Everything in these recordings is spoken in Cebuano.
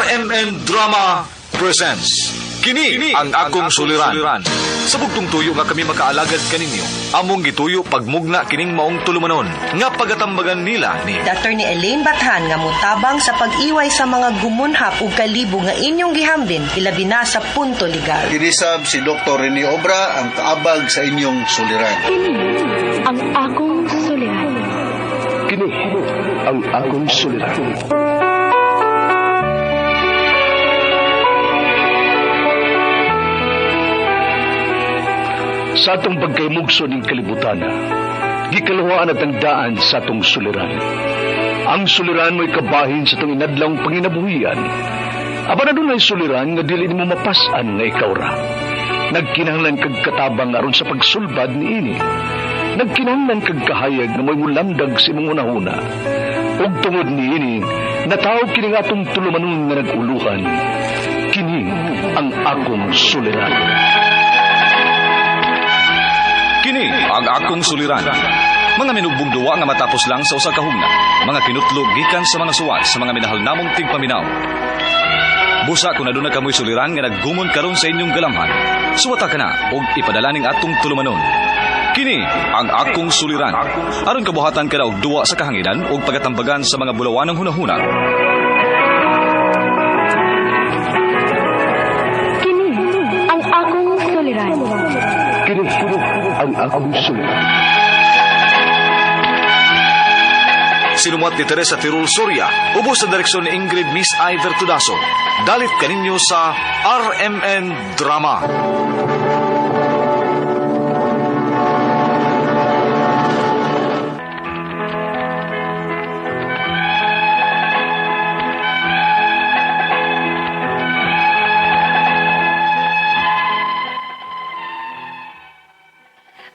RMN Drama presents Kini ang akong suliran. Sa bugtong tuyo nga kami makaalagad kaninyo, among gituyo pagmugna kining maong tulumanon nga pagatambagan nila ni Attorney Elaine Bathan nga mutabang sa pag-iway sa mga gumunhap ug kalibo nga inyong gihambin ilabi na sa punto legal. Kinisab si Dr. Rene Obra ang kaabag sa inyong suliran. Kini ang akong suliran. Kini ang akong suliran. Sa atong pagkaymugso ning kalibutan, gikaluhaan at ang daan sa atong suliran. Ang suliran mo'y kabahin sa atong inadlawng panginabuhian. Apan adunay suliran nga dili nimo mapas-an nga ikaw ra. Nagkinahanglan kag katabang aron sa pagsulbad niini. Nagkinahanglan kag kahayag nga mo'y mulamdag sa imong hunahuna. Ug tungod niini, nataw kini nga atong tulumanon nga nag-uluhan. Kini ang akong suliran. Kini ang akong suliran. Mga minugbong duwa nga matapos lang sa usa ka hugna. Mga kinutlo gikan sa mga suwat sa mga minahal namong tigpaminaw. Busa kung aduna kamoy suliran nga naggumon karon sa inyong galamhan. Suwata ka na og ipadala ning atong tulumanon. Kini ang akong suliran. Aron kabuhatan ka na og duwa sa kahanginan ug pagatambagan sa mga bulawanong hunahuna. Kini ang akong suliran. Kini ang akong suliran. Sinumuat ni Teresa Tirul Soria, ubos sa direksyon ni Ingrid Miss Iver Tudaso. Dalit kaninyo sa RMN Drama.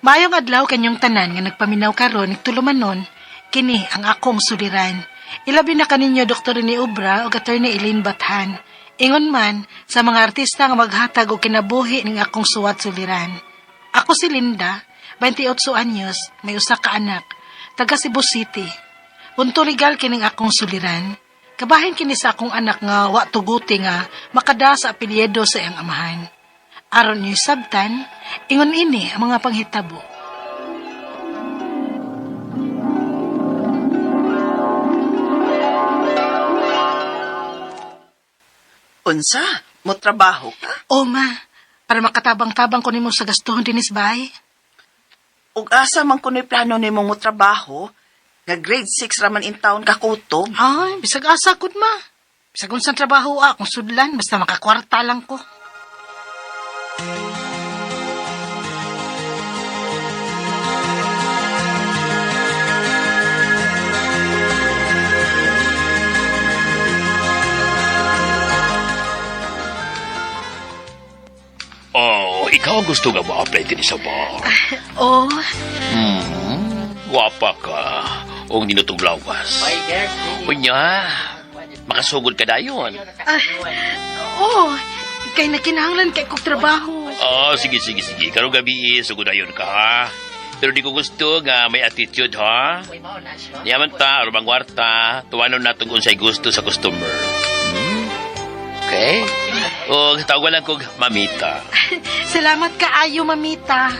Maayong adlaw kanyong tanan nga nagpaminaw karon nagtulumanon kini ang akong suliran. Ilabi na kaninyo Dr. Rene Obra ug Attorney Elaine Bathan. Ingon man sa mga artista nga maghatag og kinabuhi ning akong suwat suliran. Ako si Linda, 28 anyos, may usa ka anak, taga Cebu City. Punto legal kining akong suliran. Kabahin kini sa akong anak nga wa tuguti nga makada sa apelyido sa iyang amahan. Aron niyo sabtan, ingon ini ang mga panghitabo. Unsa? Mo trabaho ka? O ma, para makatabang-tabang ko nimo sa gastuhon dinis bay. Ug asa man kuno'y plano nimo mo trabaho? Nga grade 6 raman in town ka kutob. Ay, bisag asa kud ma. Bisag unsang trabaho akong sudlan, basta makakwarta lang ko. Oh, ikaw ang gusto nga mo-apply din sa bar. Oh, Guwapa ka. O ninutong lawas. Unya, makasugod ka dayon. oh, kay nakinahanglan kay kog trabaho. Oh, sige, sige, sige. Karong gabi, sugod dayon ka, ha? Pero di ko gusto nga may attitude, ha? Yaman ta, arubang kwarta, tuwanon natong unsay gusto sa customer. Hmm? Okay? O, tawagan lang kog mamita. Salamat kaayo, mamita.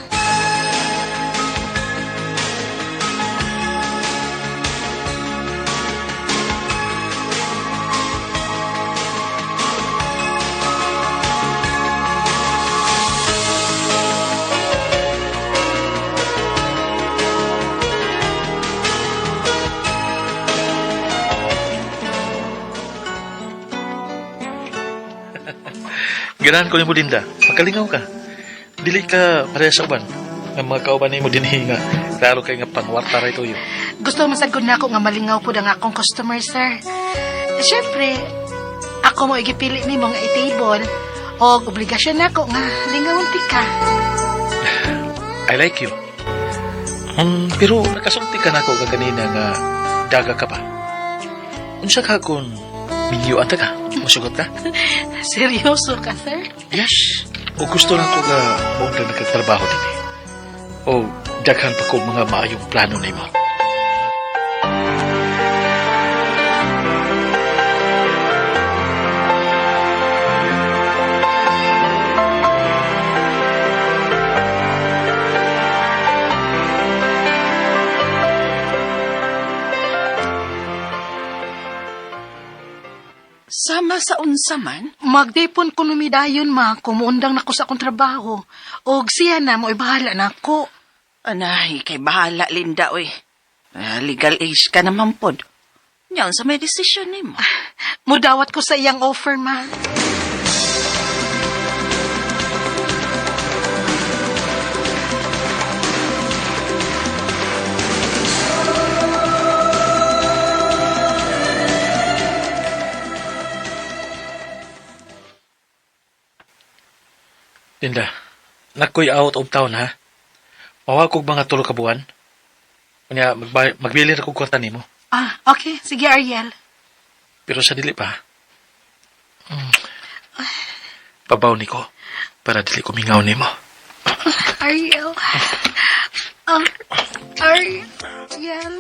Ganahan ko nimo Linda. Makalingaw ka. Dili ka pareha sa uban. Nga mga kauban nimo dinhi nga klaro kay nga pangwarta ra ito. Gusto masagod na ako nga malingaw po ang akong customer, sir. Siyempre, ako mo igipili nimo nga i-table o obligasyon nako nga lingawon ti ka. I like you. Pero nakasulti ka nako ka kanina nga daga ka pa. Unsa ka kung minyo anta ka? Musugot ka? Seryoso ka, sir? Yes. O gusto lang ko nga mao na nagkatrabaho dinhi. O daghan pa ko mga maayong plano nimo. Sama sa unsa man? Magdipon ko numidayon, ma, kumuundang nako sa akong trabaho. Og siya na, mo'y bahala na ako. Anay, kay bahala, Linda, oy. Ah, legal age ka naman pod. Nya, unsa may desisyon nimo? Mudawat ko sa iyang offer, ma. Linda, nakoy out of town ha. Mawag kog mga tulo ka buwan. Unya magbili ra kog kwarta nimo. Ah, okay. Sige, Ariel. Pero sa dili pa. Pabaw ni ko para dili ko mingaw nimo. Ariel. Ah, Ariel.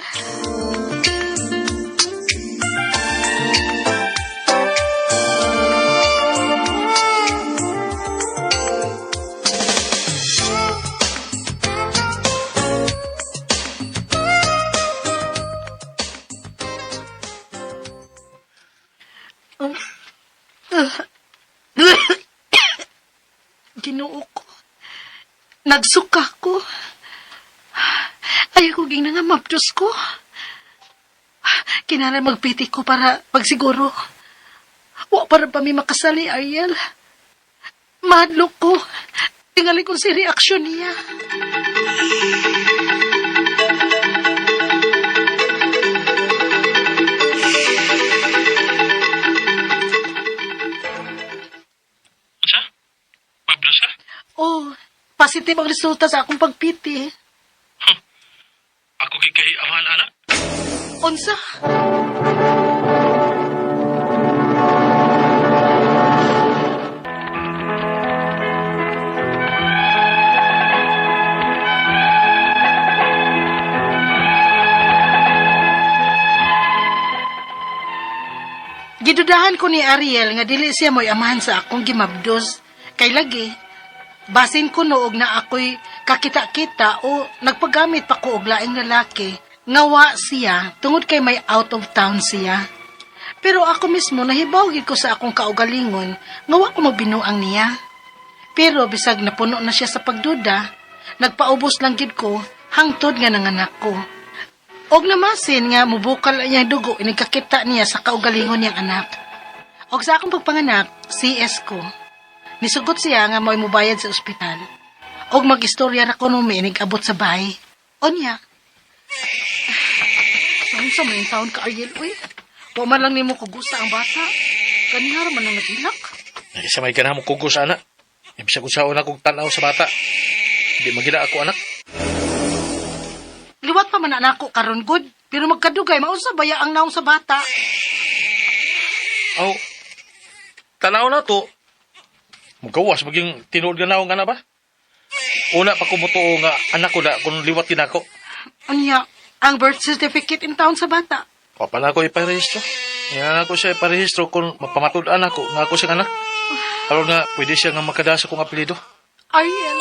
Ginoo ko. Nagsuka ko. Ay, ako ging nangamapdos ko. Kinahanglan magpiti ko para pagsiguro. Wa para pa mi makasali, Ariel. Madlok ko. Tingali kong si reaksyon niya. Unsa? Mablos ka? Oh, positive ang resulta sa akong pagpiti. Ako gid kay amahan anak. Unsa? Gidudahan ko ni Ariel nga dili siya mo'y amahan sa akong gimabdos. Kay lagi, basin ko noog na ako'y kakita-kita o nagpagamit pa ko og laing lalaki. Ngawa siya tungod kay may out of town siya. Pero ako mismo nahibaw gid ko sa akong kaugalingon nga wa ko magbinuang niya. Pero bisag napuno na siya sa pagduda, nagpaubos lang gid ko hangtod nga nanganak ko. Og namasin nga mubukal ang iyang dugo inigkakita niya sa kaugalingon niyang anak. Og sa akong pagpanganak, CS ko. Nisugot siya nga mo'y mubayad sa ospital. Og mag-istorya ra kuno mi inig-abot sa bahay. Onya. Saan sa may taon ka, Ariel, uy? Wa man lang nimo kugusta ang bata. Kanihara man ang nagilak. Isa may ganahan mo kugos anak. Ibig sa unsaon akong tanaw sa bata. Di magina ako anak. Liwat pa man na nako karon good. Pero magkadugay, maunsa baya ang naong sa bata. Aw, tanaw na to. Mugawas maging tinuod nga naong nga na ba? Una pa ko mutuo nga anak ko na kung liwat ginako. Unya, ang birth certificate in town sa bata. Wa pa na ako iparehistro. Yan ako siya iparehistro kung mapamatud-an ako nga ako siyang anak. Aron nga pwede siya nga makadasa kong apelyido. Ariel.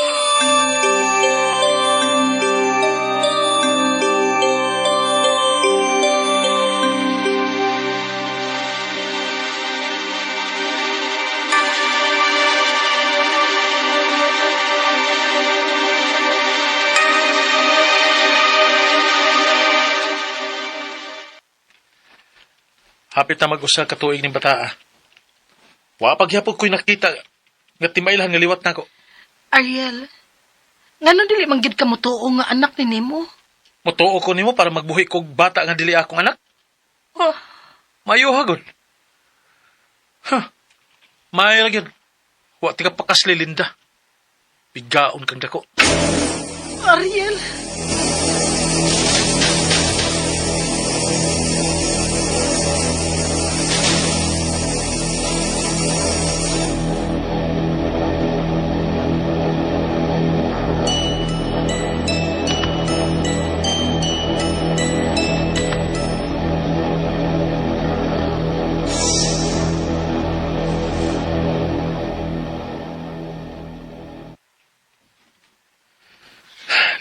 Hapit na mag-usa ka tuig ning bataa. Wa pagyapon ko'y nakita nga timailhan nga liwat nako. Ariel, ngano dili man gid ka motuo nga anak ni nimo? Mutuo ko nimo para magbuhi kog bata nga dili akong anak. Oh, mayo hagod. Huh. Maayo ra gyud. Wa ti ka pakasli Linda. Bigaon kang dako. Ariel.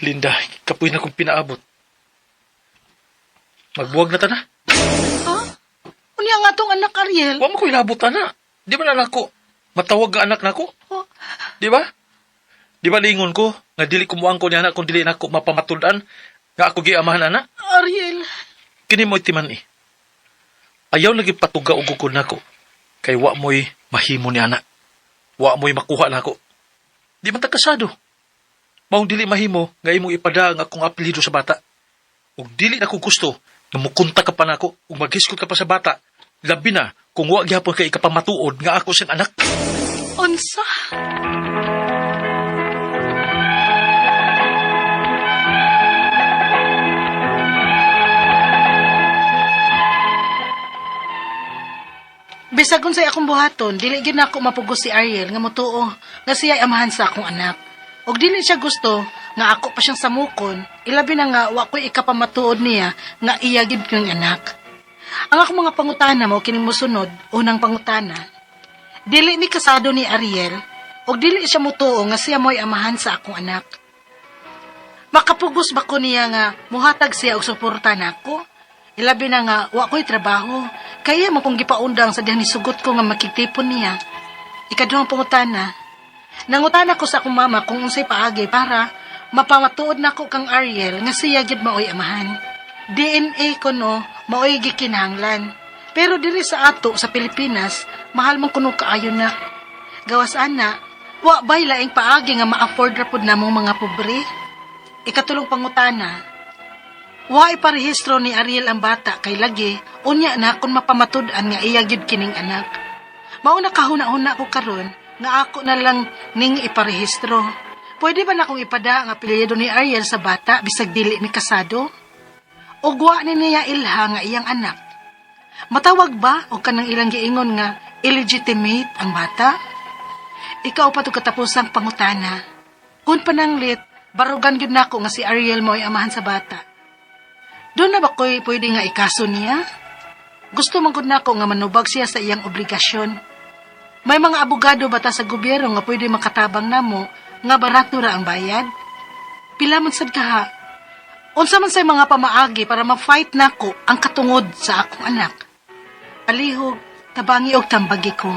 Linda, kapoy na kong pinaabot. Magbuwag na ta na. Ha? Unya nga atong anak, Ariel. Wa mo ko hilabot, ana. Di ba na nako matawag nga anak nako? Oh. Di ba? Di ba lingon ko nga dili ko muangko ni anak kung dili nako mapamatud-an nga ako giamahan ana? Ariel. Kini mo'y timan eh. Ayaw lagi patuga og ukod nako kay wa mo'y mahimo ni ana. Wa mo'y makuha nako. Di man ta kasado. Maong dili mahimo nga imong ipada ang akong apelyido sa bata. Ug dili na ko gusto nga mukontak ka pa nako ug maghisgot ka pa sa bata. Labi na kung wa gihapon kay ikapamatuod nga ako siyang anak. Unsa? Bisag unsay akong buhaton, dili gyud nako mapugos si Ariel nga motuo nga siya ay amahan sa akong anak. Og dili siya gusto nga ako pa siyang samukon, ilabi na nga wa ko'y ikapamatuod niya nga iya gyud kong anak. Ang akong mga pangutana mo kining mosunod, unang pangutana. Dili mi kasado ni Ariel og dili siya motuo nga siya mo'y amahan sa akong anak. Makapugos ba ko niya nga muhatag siya og suporta nako? Ilabi na nga wa ko'y trabaho. Kaya mo kong gipaundang sa dihang nisugot ko nga makigtipon niya. Ikaduhang pangutana. Nangutana ko sa akong mama kung unsay paagi para mapamatuod nako kang Ariel nga siya gyud maoy amahan. DNA ko no maoy gikinahanglan. Pero diri sa ato sa Pilipinas, mahal man kuno kaayo na. Gawas ana, wa bay laing paagi nga ma-afford ra pud namong mga pobre. Ikatulong pangutana, wa iparehistro ni Ariel ang bata kay lagi, unya na kung mapamatud-an nga iya gyud kining anak. Mao na kahuna-huna ko karon nga ako na lang ning iparehistro. Pwede ba na akong ipada ang apelyido ni Ariel sa bata bisag dili mi kasado? O wa ni niya ilha nga iyang anak? Matawag ba o kanang ilang giingon nga illegitimate ang bata? Ikaw pa to katapusang pangutana. Kung pananglit, barugan gyud nako nga si Ariel mo ay amahan sa bata. Doon na ba ko'y pwede nga ikaso niya? Gusto man gud nako nga manubag siya sa iyang obligasyon. May mga abogado bata sa gobyerno nga pwede makatabang namo nga barato ra ang bayad? Pila man sad kaha? Unsa man say mga pamaagi para ma-fight nako ang katungod sa akong anak? Palihog, tabangi og tambagi ko.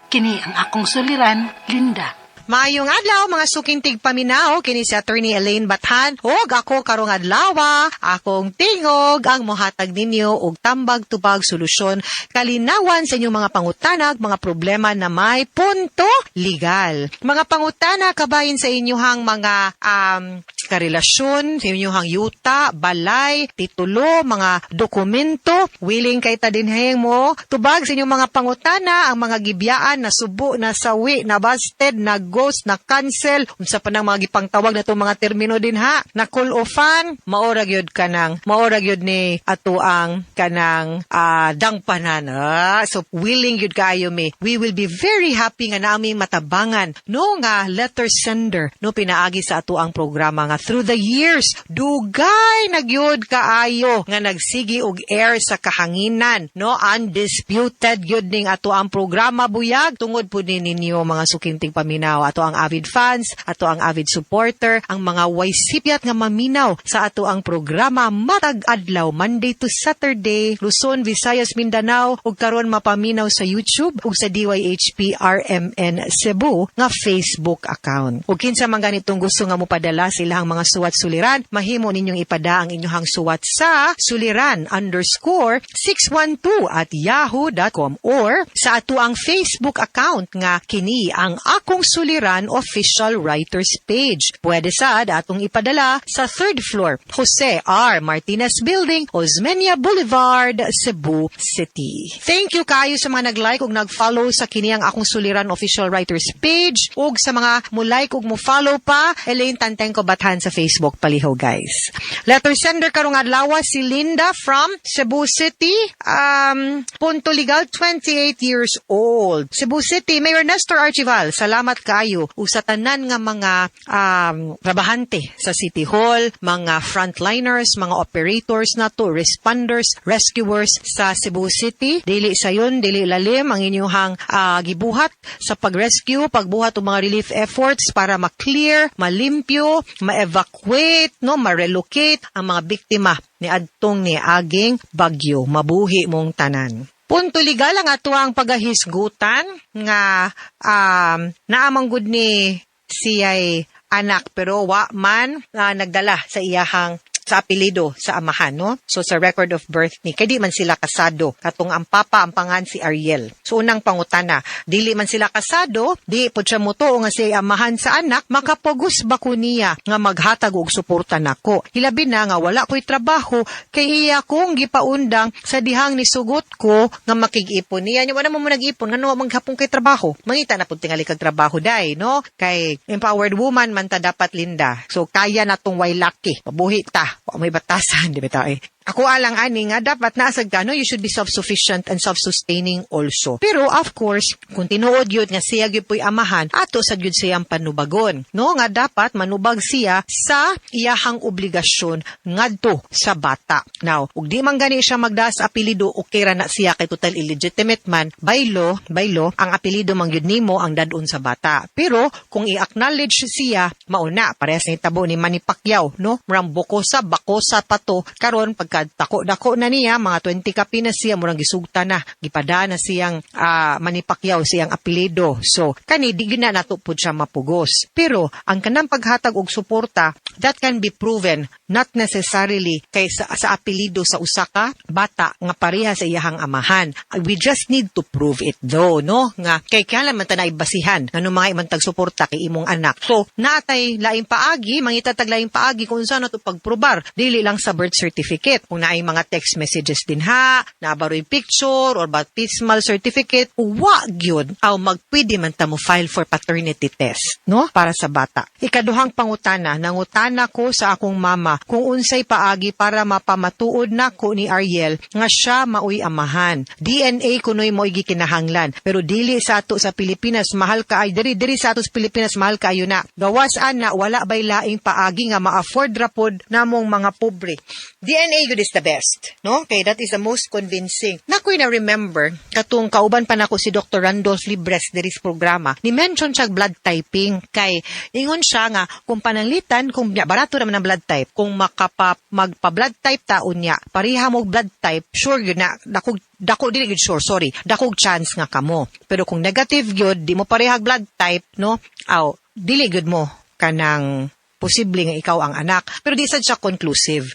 Kini ang akong suliran, Linda. Maayong adlaw mga suking tigpaminaw, kini si Attorney Elaine Bathan ug ako karong adlaw, akong tingog ang mohatag ninyo og tambag-tubag, solusyon, kalinawan sa inyong mga pangutanag, mga problema na may punto legal. Mga pangutana kabahin sa inyong mga karelasyon, sa inyong yuta, balay, titulo, mga dokumento, willing kay ta dinheng mo tubag sa inyong mga pangutana, ang mga gibiyaan na subo, na sawi, na busted, na ghost, na cancel, unsa pa nang mga gipangtawag na itong mga termino din ha, na call offan, maora gyud kanang, maora gyud ni ato ang kanang dangpanan. So willing gyud kaayo mi. We will be very happy nga nami matabangan no nga letter sender no pinaagi sa ato ang programa nga through the years dugay na gyud kaayo nga nagsigi og air sa kahanginan no, undisputed gyud ning ato ang programa, buyag tungod pud ni ninyo mga suking tigpaminaw, ato ang avid fans, ato ang avid supporter, ang mga way sipyat nga maminaw sa ato ang programa matag adlaw, Monday to Saturday, Luzon, Visayas, Mindanao, ug karon mapaminaw sa YouTube ug sa DYHP RMN Cebu nga Facebook account. Ug kinsa man ganitong gusto nga mopadala silang mga suwat suliran, mahimo ninyong ipada ang inyong suwat sa suliran_612@yahoo.com or sa ato ang Facebook account nga kini ang Akong Suliran Official Writers Page. Pwede sad atong ipadala sa third floor, Jose R. Martinez Building, Osmeña Boulevard, Cebu City. Thank you kayo sa mga nag-like ug nag-follow sa kini ang Akong Suliran Official Writers Page ug sa mga mo-like ug mo-follow pa, Elaine Tantengco Bathan sa Facebook, palihog, guys. Letter sender karong adlaw si Linda from Cebu City, punto legal, 28 years old. Cebu City Mayor Nestor Archival, salamat kaayo ug sa tanan nga mga trabahante sa City Hall, mga frontliners, mga operators nato, responders, rescuers sa Cebu City. Dili sayon, dili lalim ang inyong gibuhat sa pag-rescue, pagbuhat og mga relief efforts para ma-clear, malimpyo, ma-evacuate, no, ma-relocate ang mga biktima ni adtong ni aging bagyo. Mabuhi mong tanan. Punto legal ang ato ang pagahisgutan nga naa man gud ni siya'y anak pero wa man nagdala sa iyahang sa apelido sa amahan, no? So, sa record of birth ni, kay di man sila kasado. Katong ang papa, ang pangan si Ariel. So, unang pangutana, dili man sila kasado, di po siya mutuo nga siya amahan sa anak, makapugos ba ko niya nga maghatag og suporta nako? Hilabi na nga wala ko'y trabaho, kay iya kong gipaundang sa dihang nisugot ko nga makig-ipon niya. Nya wala mo mo nag-ipon, ngano maghapon kay trabaho? Mangita na pud tingali kag trabaho day, no? Kay empowered woman man ta dapat, Linda. So, kaya na tong way laki. Pabuhi ta. Wa may batasan, di ba ta eh? Ako alang ani nga dapat naasag ka, no, you should be self-sufficient and self-sustaining also. Pero of course, kung tinuod yun nga siya gyud po'y amahan, ato sa gyud siyang panubagon. No, nga dapat manubag siya sa iyahang obligasyon ngadto sa bata. Now, ug di man gani siya magda sa apelyido, okay ra na siya kay total illegitimate man by law ang apelyido man gyud nimo ang dadon sa bata. Pero kung i-acknowledge siya, mauna parehas ni tabo ni Manny Pacquiao, no? Murang bukosa, bakosa pa to karon pagka dako-dako na niya, mga 20 kapi na siya, murang gisugta na, gipada na siyang Manny Pacquiao siyang apelyido. So, kani di gyud na nato pud siya mapugos. Pero ang kanang paghatag og suporta, that can be proven not necessarily kay sa apelyido sa usa ka bata nga pareha sa iyahang amahan. We just need to prove it though, no? Nga kay kailan man ta naibasihan ngano mga imantag suporta kay imong anak. So, natay laing paagi, mangita tag laing paagi kung unsa na to pagprobar. Dili lang sa birth certificate. Kung naay mga text messages din ha, nabaroy picture or baptismal certificate, wa gyud aw magpwede man ta mo file for paternity test, no? Para sa bata. Ikaduhang pangutana, nangutana ko sa akong mama kung unsay paagi para mapamatuod nako ni Ariel nga siya maoy amahan. DNA kunoy mo gikinahanglan, pero dili sa ato sa Pilipinas mahal ka ay diri diri sa ato sa Pilipinas mahal kaayo na. Gawas ana wala bay laing paagi nga ma-afford ra pod namong mga pobre? DNA gud is the best, no? Kay that is the most convincing. Nakoy na remember katong kauban pa nako si Dr. Randolph Libres diri sa programa. Ni mention siya blood typing kay ingon siya nga kung pananglitan kung ya, barato naman ang blood type, kung makapa magpa blood type taon niya pareha mo blood type, sure yun na dako dako dili gyud sure, sorry, dakog chance nga kamo. Pero kung negative gyud, di mo parehag blood type, no, aw dili gyud mo kanang posible nga ikaw ang anak. Pero di sad siya conclusive.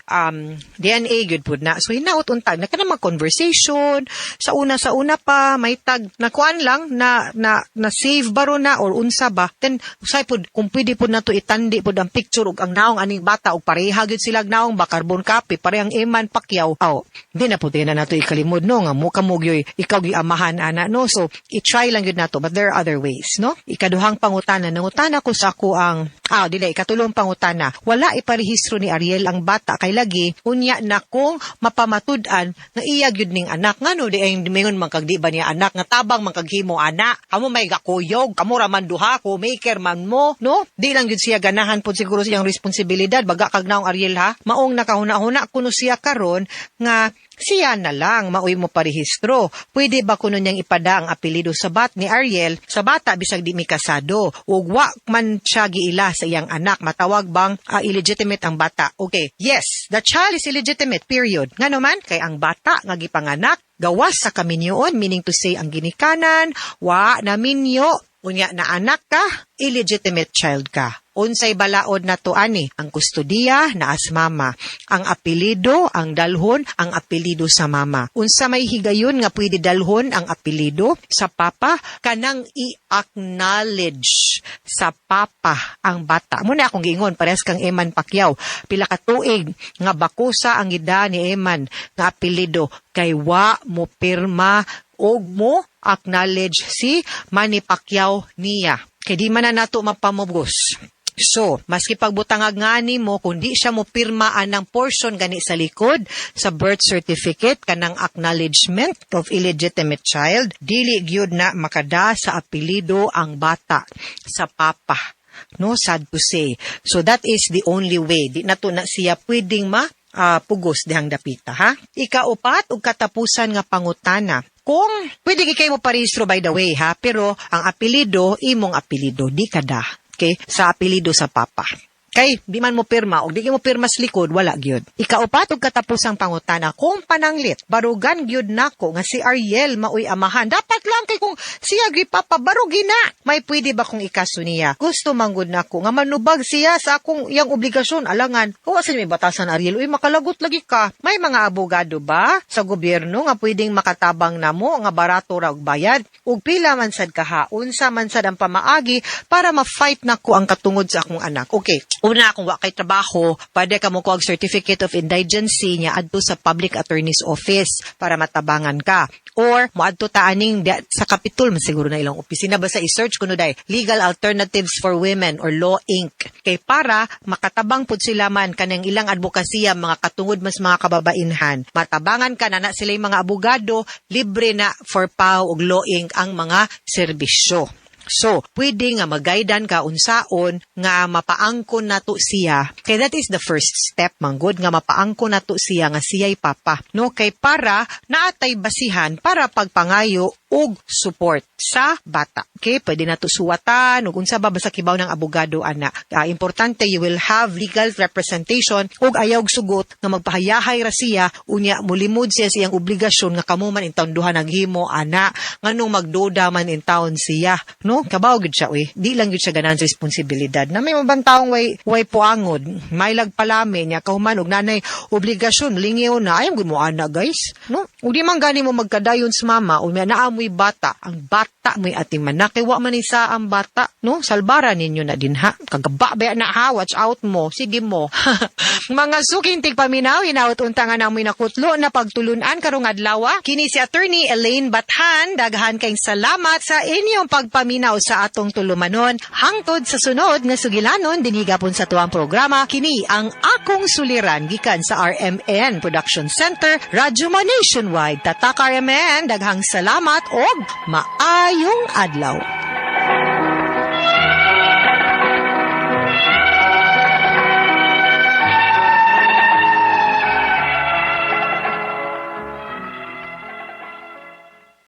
DNA gyud pud na. So hinaot untag na kanang mag-conversation sa una pa may tag na kuan lang na na na save baro na or unsa ba. Then usay pud kung pwede pud nato itandi pud ang picture ug ang naong aning bata ug pareha gyud sila og naong ba, carbon copy, parehang Eman Pacquiao. Aw, di na pud na nato ikalimod, no, nga mo kamo gyud ikaw gyud amahan ana, no. So i-try lang gyud nato, but there are other ways, no? Ikaduhang pangutana, nangutana ko sa ako ang dili, ikatulong pangutana. Wala iparehistro ni Ariel ang bata kay lagi unya na kung mapamatud-an nga iya gyud ning anak, ngano di ay mingon man kag di ba niya anak nga tabang man kag himo ana? Kamo may gakuyog, kamo ra man duha ko maker man mo, no? Di lang gyud siya ganahan pud siguro siyang responsibilidad. Baga kag naong, Ariel, ha. Maong nakahuna-huna kuno siya karon nga siya na lang maoy mo parehistro. Pwede ba kuno niyang ipada ang apelyido sa bat ni Ariel sa bata bisag di mi kasado? Ug wa man siya giila sa iyang anak. Matawag bang illegitimate ang bata? Okay. Yes, the child is illegitimate, period. Ngano man kay ang bata nga gipanganak gawas sa kaminyoon, meaning to say ang ginikanan, wa na minyo, unya na anak ka, illegitimate child ka. Unsay balaod na to ani? Ang kustodiya naa sa mama. Ang apelyido, ang dalhon, ang apelyido sa mama. Unsa may higayon nga pwede dalhon ang apelyido sa papa? Kanang i-acknowledge sa papa ang bata. Muna akong giingon, parehas kang Eman Pacquiao. Pila ka tuig nga bakusa ang gida ni Eman nga apelyido kay wa mo pirma og mo acknowledge si Manny Pacquiao niya. Kay di man na nato mapamugos. So, maski pagbutangag nga mo, kung di siya mo pirma anang portion gani sa likod sa birth certificate, kanang acknowledgement of illegitimate child, dili gyud na makada sa apelyido ang bata sa papa. No, sad to say. So that is the only way. Di na to na siya pwedeng ma pugos dihang dapita, ha? Ikaupat ug katapusan nga pangutana. Kung pwede kay mo parehistro, by the way, ha, pero ang apelyido imong apelyido, di kada. Okay? Sa apelyido sa papa. Kay di man mo pirma og di mo pirma sa likod, wala gyud. Ikaupat ug katapusang pangutana, kung pananglit barugan gyud nako nga si Ariel maoy amahan. Dapat lang kay kung siya papa barugi na. May pwede ba kung ikaso niya? Gusto manggod nako nga manubag siya sa akong iyang obligasyon alangan. Wa sa may batasan, Ariel, uy, makalagot lagi ka. May mga abogado ba sa gobyerno nga pwedeng makatabang namo nga barato ra og bayad? Ug pila man sad kaha, unsa man sad ang pamaagi para ma-fight nako ang katungod sa akong anak? Okay. Una, kung wa kay trabaho, pwede ka mo kuha og certificate of indigency niya adto sa public attorney's office para matabangan ka. Or moadto ta aning sa Capitol man siguro na ilang opisina, basta i-search kuno day Legal Alternatives for Women or Law Inc. Kay para makatabang pud sila man kanang ilang advokasya mga katungod mas mga kababainhan. Matabangan ka na na sila yung mga abogado, libre na for PAW ug Law Inc. ang mga serbisyo. So, pwede nga magaidan ka unsaon nga mapaangkon nato siya. Kay that is the first step manggod nga mapaangkon nato siya nga siya'y papa. No, kay para naatay basihan para pagpangayo og support sa bata. Okay, pwede nato suwatan ug unsa ba, basta kibaw ng abogado ana. Importante you will have legal representation ug ayaw og sugot nga magpahayahay ra siya unya mulimod siya sa iyang obligasyon nga kamo man intawon duha naghimo ana, nganong magduda man intawon siya, no? Kabaw gid siya, uy, di lang gid siya ganahan sa responsibilidad na may mabang taong way puangod, may lagpalami niya kahuman og nanay obligasyon lingiw na ayaw gud mo ana, guys, no? Ug di man gani mo magkadayon sa mama o may naa mo'y bata, ang bata mo'y ating manak, kay wa man isa ang bata, no? Salbara ninyo na din ha, kagaba ba na ha, watch out mo, sige mo. Mga suking tigpaminaw, hinaot unta nga namoy nakutlo na pagtulunan karong adlaw. Kini si Attorney Elaine Bathan, daghan kayong salamat sa inyong pagpaminaw sa atong tulumanon. Hangtod sa sunod nga sugilanon dinhi gapon sa tuang programa, kini ang Akong Suliran gikan sa RMN Production Center, Radyo Mo Nationwide. Tatak RMN, daghang salamat og maayong adlaw.